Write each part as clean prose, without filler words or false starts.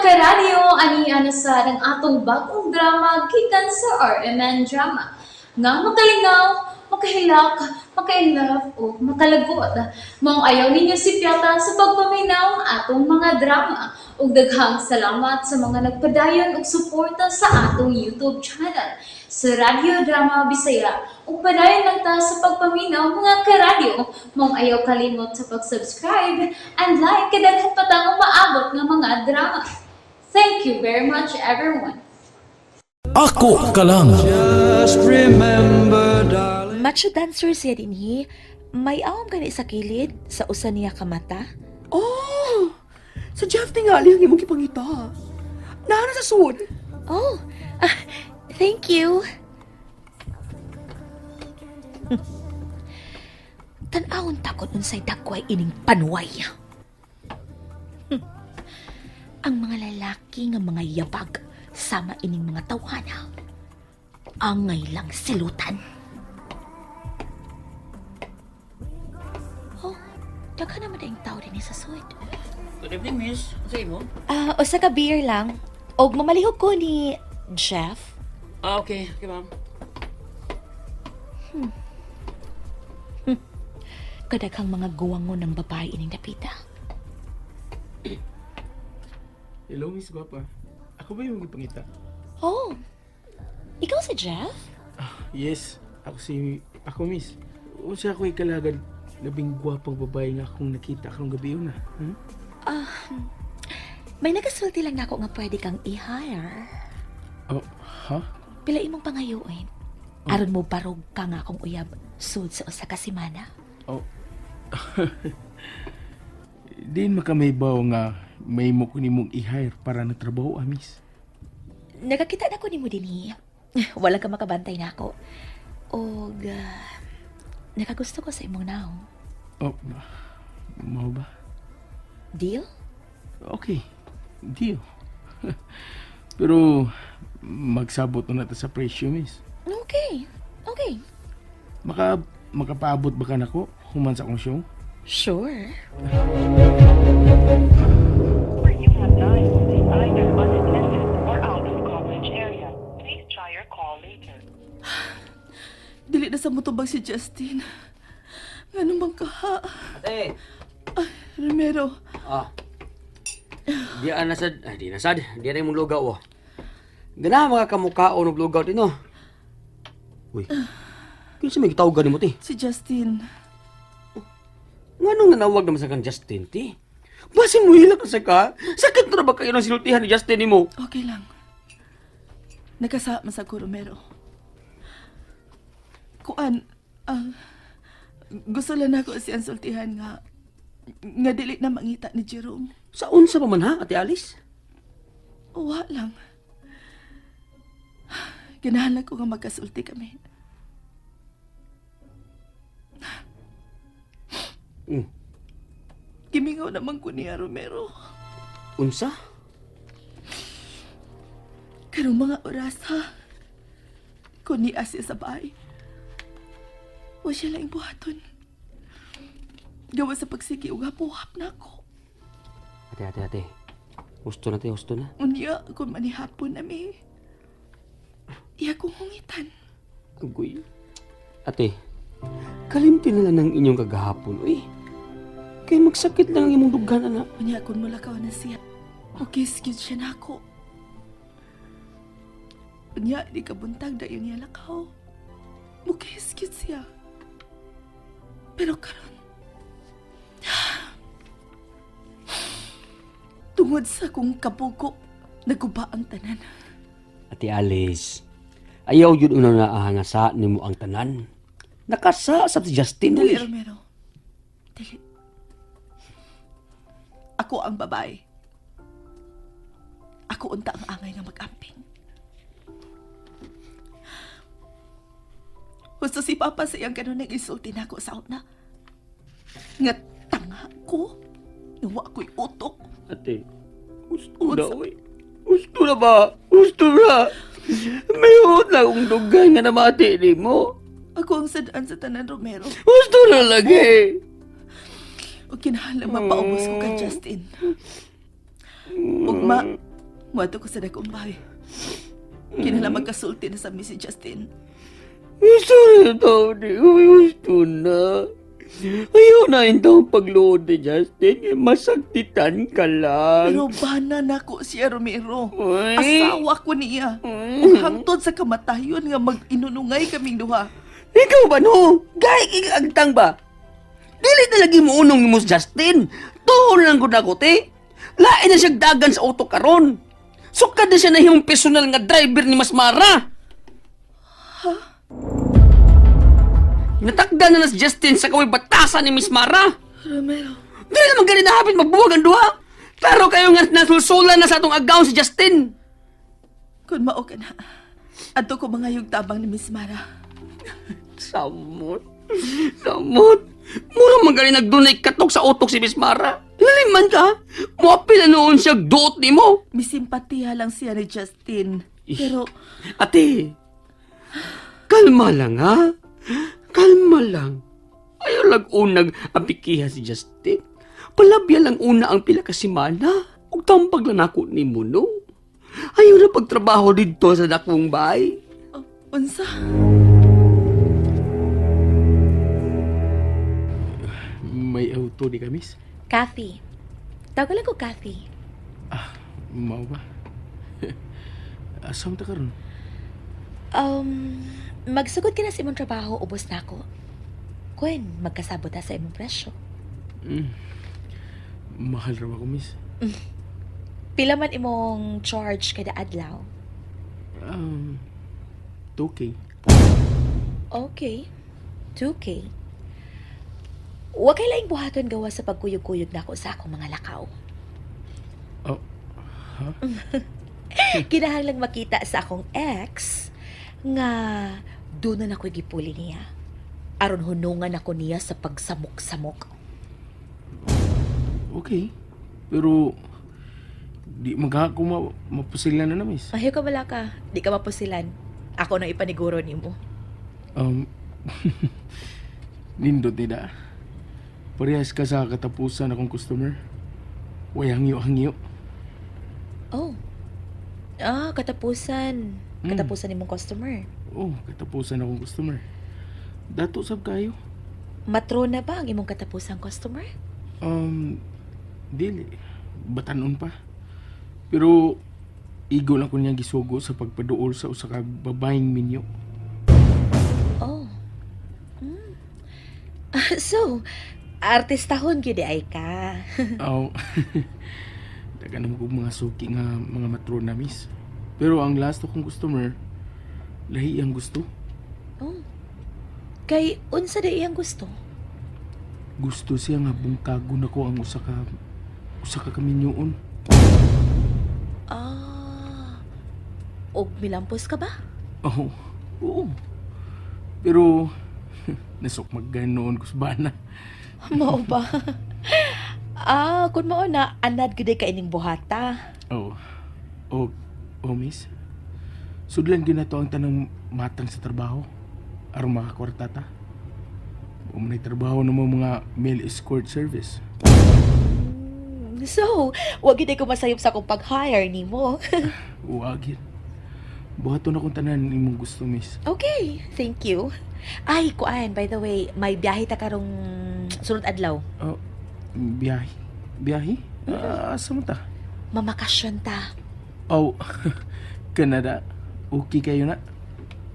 Karadyo, ani na sad ang atong bagong drama gikan sa RMN Drama nga makalingaw, makahilak, maka-inlove o makalagot. Maong ayaw ninyo sipyata sa pagpaminaw ang atong mga drama. Ug daghang salamat sa mga nagpadayon og suporta sa atong YouTube channel sa Radyo Drama Bisaya. Ug padayon lang ta sa pagpaminaw, mga karadyo. Maong ayaw kalimot sa pag-subscribe and like kay daghan pa tang umaabot nga mga drama. Thank you very much, everyone. Ako ka lang. Just remember, darling. Macho dancer siya dinhi. May awam gani sa kilid sa usa niya ka mata. Oh! Sa Jeff tingali ang imong gipangita. Naa na sa sud. Oh, ah, thank you. Tan-awon ta kon unsay dagway ining panuway. Ang mga lalaki nga mga yabag sama ining mga tawhana. Angay lang silutan. Oh, daghan naman ang tao dinhi sa sud. Good evening, miss. Ano sa imo? Ah, usa ka beer lang. Og mamalihok ko ni Jeff. Ah, okay. Okay, ma'am. Kadaghang mga guwangon ng babae ining dapita. Hello, Miss Guapa. Ako ba yung gipangita? Oh, ikaw si Jeff? Yes, ako si... Ako, Miss. Unsa ako ikalagad labing gwapang babae nga akong nakita karong gabi una. May nagasulti lang nako nga pwede kang i-hire. Oh, ha? Pila imong pangayuin. Aron mo barog ka nga akong uyab sud sa usa ka semana. Oh. Diin makamaybaw nga may mo ko nimong i-hire para nagtrabaho, ah, Miss. Nakakita na ko nimo dinhi. Wala ka makabantay nako. Og nakagusto ko sa imong naong. Oh, mao ba? Deal? Okay, deal. Pero magsabot na ta sa presyo, Miss. Okay. Okay. Makapaabot ba ka nako human sa akong show? Sure. Number you have dialed is either unattended or out of coverage area. Please try your call later. Dili na sa motubag si Justin. Ngano man kaha? Ate! Romero, Ah. Di na sad. Ay, di na sad. Di na imong lugaw, oh. Gana mga kamukhaon og lugaw din, oh. Uy. Kinsa may gitawag nimo, ti? Si Justin. Nganong nanawag naman sa kang Justin, ti? Basin mo hilak na sa ka? Sakit na ba kayo ng sinultihan ni Justin nimo? Okay lang. Nakasama sa ko, Romero. Kuan, gusto lang nako siyang sultihan nga nga dili na mangita ni Jerome. Sa unsa pa man ha, Ate Alice? Wa lang. Ganahan lang ko nga magkasulti kami. Gimingaw naman ko niya, Romero. Unsa? Karong mga oras, ha? Kung niya siya sa bahay, wa siya lang buhaton. Gawa sa pagsiki, ug hapuhap na ako. Ate, ate, ate. Gusto na, te, gusto na. Unya, kung manihapon nami, iya kong hungitan. Agoy. Ate, kalimti na lang ng inyong kagahapon, uy. Kay magsakit lang ang imong dughan, anak. Unya, kung mulakaw na siya, mukis gyud siya na ako. Unya, di ka buntag dayon niya lakaw. Mukis gyud siya. Pero karon, tungod sa kong kabugo, naguba ang tanan. Ate Alice, ayaw yun una na nga sa nimo ang tanan. Nakasa sa si Justin, Dili, uy. Romero. Dili. Ako ang babae. Ako unta ang angay nga mag-amping. Gusto si Papa sa iyang ganun nag-isulti na ako sa una. Nga tanga ko. Nga wa ko'y utok. Ate, gusto na, uy. Gusto na ba? Gusto na. May na akong dughan nga namati ni mo. Ako ang sadaan sa tanan, Romero. Gusto na lagi. O kinahanglan mapaubos ko kay Justin. Ug ma... Muadto ko sa dakong bahay. Kinahanglan magkasulti na sa mi si Justin. Sorry daw, di ko gusto na. Ayaw na yung pagluod ni Justin. Masaktitan ka lang. Pero bana nako siya, Romero. Uy. Asawa ko niya. Ug hangtod sa kamatayon nga mag-inunungay kaming duha. Ikaw ba no? Gay agtang ba? Dili na lagi mo unong mo si Justin. Tuon lang gud ako te. Lain na siya dagan sa auto karon. Sukad na siya na himong personal nga driver ni Masmara. Natakda na na si Justin sa kaway batasan ni Miss Mara. Romero. Dili naman gani nahapit magbuwag ang duha. Klaro kayo nga nasulsulan na sa atong agaw si Justin. Kung mao ka na, adto ko mga tabang ni Miss Mara. Samot. Samot. Mura man gani nagdunay katok sa utok si Miss Mara. Laliman ka. Muapil na noon siya duot ni mo. Misimpatiya lang siya ni Justin. Pero Ate, kalma lang ha. Kalma lang. Ayaw lang unag ang pikiha si Justin. Palabya lang una ang pila ka semana. Ug tambag lang ako ni mo, no? Ayaw na pagtrabaho dito sa dakong bay. Oh, unsa? May auto di ka, miss? Kathy. Tawag lang ko Kathy. Mao ba? Asam ta karon? Magsugod ka na sa imong trabaho, ubos na ako. Kwen, magkasabot ta sa imong presyo. Mahal raw ako, miss. Pila man imong charge kada adlaw? 2K. Okay. 2K. Wa kay laing buhaton gawa sa pagkuyog-kuyog nako sa akong mga lakaw. Oh, Kinahanglang makita sa akong ex nga doon na ako'y gipuli niya. Aron hunungan ako niya sa pagsamok-samok. Okay. Pero di magha ko mapusilan na na, miss. Mahiyo ka bala ka. Di ka mapusilan. Ako nang ipaniguro nimo. Nindot ni da. Parehas ka sa katapusan akong customer. Way hangyo-hangyo. Oh. Ah, katapusan. Katapusan nimong customer. Oh, katapusan akong customer. Dato sab kayo. Matrona ba ang imong katapusang customer? Dili. Batanon pa. Pero igo lang ko niya gisugo sa pagpaduol sa usa ka babaeng minyo. Oh. So, artistahon gyud ay ka. Aw. Dagan naman kog mga suki nga mga matrona, miss. Pero ang last akong customer, lahi ang gusto. Oh. Kay unsa di iyang gusto? Gusto siya nga bungkagon ako ang usa ka kaminyoon. Ah. Og milampos ka ba? Oh, oo. Pero nasukmaggan noon ko sa bana. Mao ba? Ah, kun mao na anad gyud ka ining buhata. Oh. Oh, oh miss. Sudlan gyud nato ang tanang matang sa trabaho aron makakwarta ta. O man trabaho ng mga male escort service. So, wag gyud ko masayop sa akong pag-hire nimo. Uagin. Buhaton akong tanan imong gusto, miss. Okay, thank you. Ay, kuan, by the way, may biyahe ta karong sunod adlaw. Oh, biyahe. Biyahe? Ah, asa man ta? Mamakasyon ta. Oh, Canada. Okay kayo na?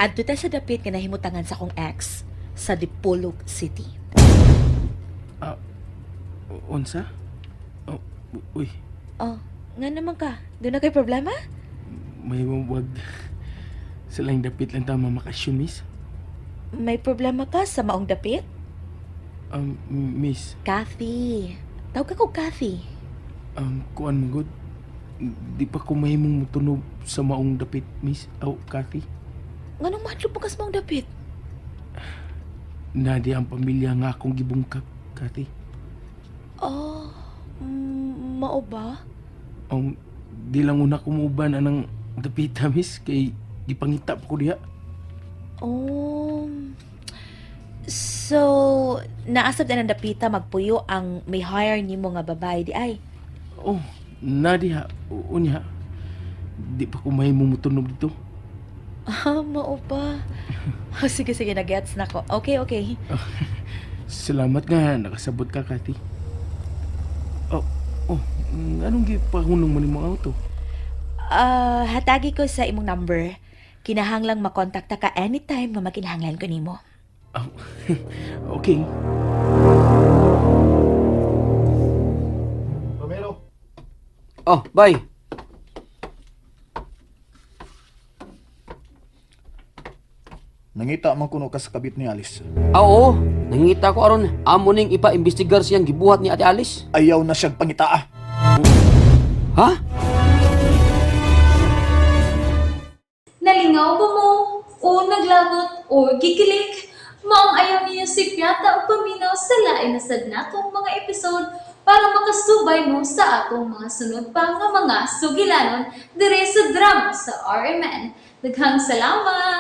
Adto ta sa dapit nga nahimutangan sa akong ex sa Dipolog City. Unsa? Oh, uy, Oh, nga naman ka. Doon na kay problema? May wag sa lang dapit lang ta mamakasyon, miss. May problema ka sa maong dapit? Miss, Kathy. Tawag ka ko Kathy. Kuan man gud. Di pa ko mahimong motunob sa maong dapit, miss. Aw, Kathy. Nganong mahadlok mo ka sa maong dapit? Nadi ang pamilya nga akong gibungkag, Kathy. Oh, mao ba? Di lang una kumuban anang dapita, miss, kay gipangita pa ko diha. Oh. So, naasab na ng dapita magpuyo ang may hire nimo nga babae di ay. Oh, nadiha. Unya. Di pa ko mahimo motunob dito. Ah, mao pa. Oh, sige, sige, nag-gets na ko. Okay, okay. Salamat nga nakasabot ka, Kathy. Oh, oh, anong gipahunong mo nimong auto? Ah, hatagi ko sa imong number. Kinahanglang makontakta ka anytime nga makinahanglan ko nimo. Oh, okay. Oh, bye. Nangita man kuno ka sa kabit ni Alice. Ah, oo. Nangita ko aron amo ning ipa-imbestigar siyang gibuhat ni Ate Alice. Ayaw na siyang pangitaa. Ha? Nalingaw ba mo? O naglagot o gikilig? Maong ayaw niyo si Piata o paminaw sa lain na sad natong mga episode para makasubay mo sa atong mga sunod pa nga mga sugilanon dire sa drama sa RMN. Daghang salamat!